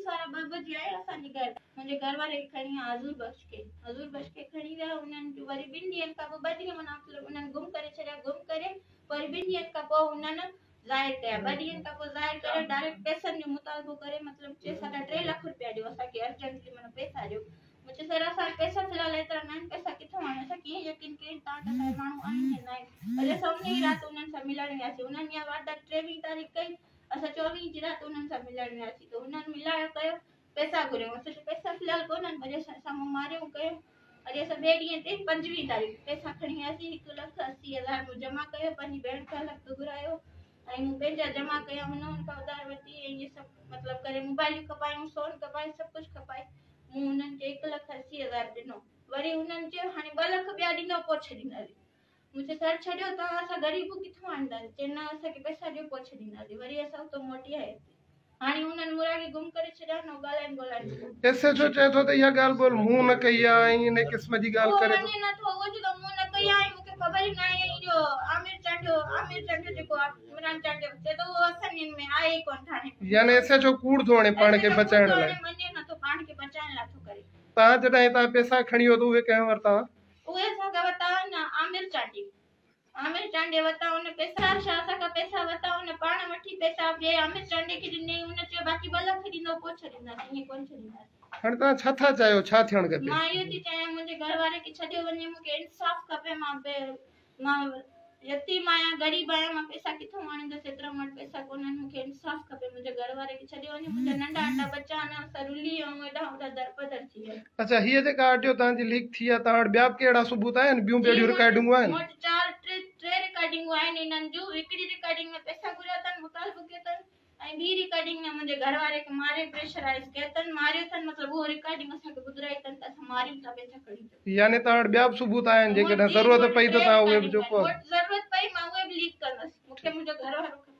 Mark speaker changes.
Speaker 1: Police وارا ٻه بجي آيا اسان جي گهر منهنجي گهر واري کي کڻي ويا حضور بخش کي حضور بخش کي کڻي ويا انهن وري ٻن ڏينهن کان پوء ٻه ڏينهن معنيٰ مطلب انهن گم ڪري ڇڏيا گم ڪري وري ٻن ڏينهن کان پوء انهن ظاهر ڪيا ٻه ڏينهن کان پوء ظاهر ڪري ڊائريڪٽ پئسن جو مطالبو ڪري مطلب چي ساڍا ٽي لک روپيا ڏيو اسان کي ارجنٽلي معنيٰ پئسا ڏيو مون چيو سر اسان وٽ پئسا في الحال ايترا ناهن پئسا ڪٿان آڻيون اسان ڪيئن يقين ڪيون توهان وٽ اسان جا ماڻهو آهن يا ناهن وري اسان ان ئي رات انهن سان ملڻ وياسين انهن اها واردات ٽيويهين تاريخ ڪئي اسان چوويهين جي رات انهن سان ملڻ وياسين ته انهن ملايو ڪيو پئسا گهريائون اسان چيو پئسا في الحال ڪونهن وري اسان سامهون ماريون ڪيو وري اسان ٻئي ڏينهن تي پنجويهين تاريخ پئسا کڻي وياسين هڪ لک اسي هزار مون جمع ڪيو پنهنجي ڀيڻ کان لک گهرايو ۽ مون پنهنجا جمع ڪيا هن هن کان اڌار ورتي ۽ اهي سڀ مطلب ڪري موبائلون کپايون سون کپائي سڀ ڪجهه کپائي مون هنن کي هڪ لک اسي هزار ڏنو وري هنن چيو هاڻي ٻه لک ٻيا ڏيندو پوء ڇڏينداسين مون چيو سر ڇڏيو توهان اسان غريب ڪٿون آڻينداسين چي نه اسان کي پئسا ڏيو پوء ڇڏينداسين وري اسان اتو موٽي آياسين هاڻي هنن مورا کي گم ڪري ڇڏيا نه ڳالهائين ٻولائين به ڪونه.
Speaker 2: ايس ايڇ او چئي ٿو ته اها ڳالهه ٻولهه مون نه ڪئي آهي ۽ انهي قسم جي ڳالهه
Speaker 1: اهو
Speaker 2: ڪري ٿو.
Speaker 1: مڃي نه ٿو اهو چئي ٿو مون نه ڪئي آهي مون کي خبر ئي ناهي ۽ اهو عامر چانڊيو عامر چانڊيو جيڪو آهي عمران چانڊيو چئي ٿو اهو اسان جي ۾ آهي ئي ڪونه ٿاڻي ۾.
Speaker 2: يعني ايس ايڇ او ڪوڙ ٿو هڻي پاڻ
Speaker 1: ايس
Speaker 2: کي
Speaker 1: ايڇ او ڪوڙ
Speaker 2: بچائڻ
Speaker 1: ٿو
Speaker 2: لاء.
Speaker 1: هڻي مڃي نه ٿو پاڻ کي بچائڻ لاء ٿو ڪري.
Speaker 2: توهان جڏهن هتان پئسا کڻي ويو ته اهي ڪنهن ورتا؟
Speaker 1: اهي اسان کان ورتا آهن عامر چانڊيي. عامر چانڊيي ورتا ان پئسا شاهه اسان کان پئسا ورتا ان پاڻ وٺي پئسا ٻئي عامر چانڊيي کي ڏنائين ان چيو باقي ٻه لک ڏيندو پوء ڇڏينداسين ائين ڪونه ڇڏينداسين.
Speaker 2: هاڻي توهان ڇا ٿا چاهيو ڇا ٿيڻ کپي؟
Speaker 1: مان اهو ٿي چاهيان منهنجي گهر واري کي ڇڏيو وڃي مون کي انصاف کپي مان بي مان يتيم آهيان غريب آهيان مان پئسا ڪٿان آڻيندس ايترا مون وٽ پئسا ڪونهن مون کي انصاف کپي منهنجي گهر واري کي ڇڏيو وڃي منهنجا ننڍا ننڍا ٻچا آهن اسان رلي ۽ هيڏانهن هوڏانهن دربدر ٿي ويا.
Speaker 2: اڇا هيء جيڪا آڊيو توهان جي ليڪ ٿي آهي توهان وٽ ٻيا به ڪي اهڙا ثبوت آهن ٻيون به
Speaker 1: جي
Speaker 2: اهڙيون رڪارڊنگون آهن؟
Speaker 1: مون وٽ چار ٽي ٽي رڪارڊنگون آهن انهن جون هڪڙي رڪارڊنگ ۾ پئسا گهريا اٿن مطالبو ڪيو اٿن ۽ ٻي رڪارڊنگ ۾ منهنجي گهر واري کي ماري پريشرائيز ڪيو اٿن ماريو اٿن مطلب اهو رڪارڊنگ اسان کي ٻڌرائي اٿن ته اسان ماريون ٿا پئسا کڻي اچو.
Speaker 2: يعني توهان وٽ ٻيا به ثبوت آهن
Speaker 1: مون وٽ
Speaker 2: جيڪڏهن
Speaker 1: جي
Speaker 2: ضرورت
Speaker 1: مون وٽ
Speaker 2: پئي ته
Speaker 1: ٽي
Speaker 2: توهان اهي به
Speaker 1: رڪارڊنگون
Speaker 2: جيڪو
Speaker 1: آهن مون وٽ ضرورت پئي مان اهي به ليڪ ڪندس مون کي منهنجو گهر وارو کپي.